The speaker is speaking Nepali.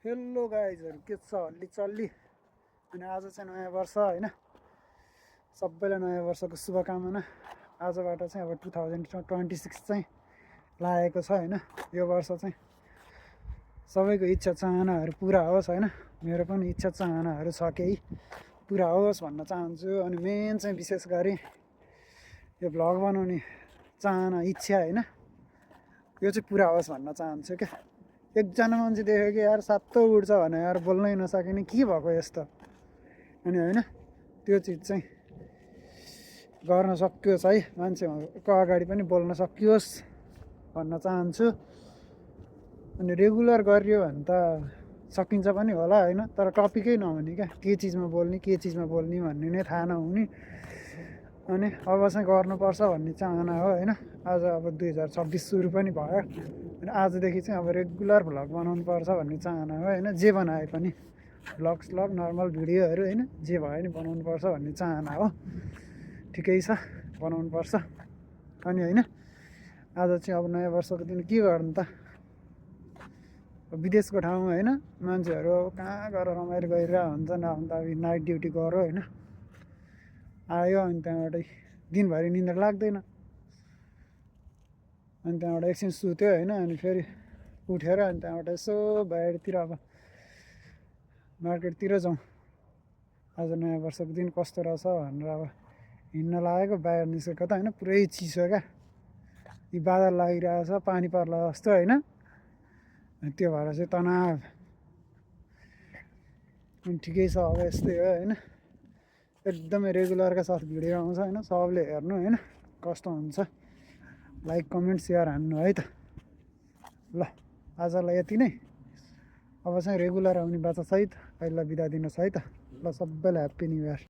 हेलो गाइजहरू के छ हल्ली चल्ली अनि आज चाहिँ नयाँ वर्ष होइन सबैलाई नयाँ वर्षको शुभकामना आजबाट चाहिँ अब 2026 चाहिँ लागेको छ होइन यो वर्ष चाहिँ सबैको इच्छा चाहनाहरू पुरा होस् होइन मेरो पनि इच्छा चाहनाहरू छ केही पुरा होस् भन्न चाहन्छु अनि मेन चाहिँ विशेष गरी यो भ्लग बनाउने चाहना इच्छा होइन यो चाहिँ पुरा होस् भन्न चाहन्छु क्या एकजना मान्छे देख्यो कि यार सातो उड्छ भने यार बोल्नै नसकिने के भएको यस्तो अनि होइन त्यो चिज चाहिँ गर्न सकियोस् है मान्छेको अगाडि पनि बोल्न सकियोस् भन्न चाहन्छु अनि रेगुलर गरियो भने त सकिन्छ पनि होला होइन तर टपिकै नहुने क्या के चिजमा बोल्ने भन्ने नै थाहा नहुने अनि अब चाहिँ गर्नुपर्छ भन्ने चाहना हो होइन आज अब 2026 सुरु पनि भयो अनि आजदेखि चाहिँ अब रेगुलर भ्लग बनाउनु पर्छ भन्ने चाहना हो होइन जे बनाए पनि भ्लग नर्मल भिडियोहरू होइन जे भयो नि बनाउनु पर्छ भन्ने चाहना हो ठिकै छ बनाउनु पर्छ अनि होइन आज चाहिँ अब नयाँ वर्षको दिन के गर्नु त विदेशको ठाउँमा होइन मान्छेहरू कहाँ गएर रमाइलो गरिरहेको हुन्छ अन्त अब नाइट ड्युटी गऱ्यो होइन आयो अनि त्यहाँबाट दिनभरि निन्द्रा लाग्दैन अनि त्यहाँबाट एकछिन सुत्यो होइन अनि फेरि उठेर अनि त्यहाँबाट यसो बाहिरतिर अब मार्केटतिर जाउँ आज नयाँ वर्षको दिन कस्तो रहेछ भनेर अब हिँड्न लागेको बाहिर निस्केको त होइन पुरै चिसो क्या यी बादल लागिरहेछ पानी पर्ला जस्तो होइन त्यो भएर चाहिँ तनाव अनि ठिकै छ अब यस्तै हो होइन एकदमै रेगुलरका साथ भिडियो आउँछ होइन सबले हेर्नु होइन कस्तो हुन्छ लाइक कमेन्ट सेयर हान्नु है त ल आजलाई यति नै अब चाहिँ रेगुलर आउने बाचासहित अहिले बिदा दिनुहोस् है त ल सबैलाई ह्याप्पी न्यु इयर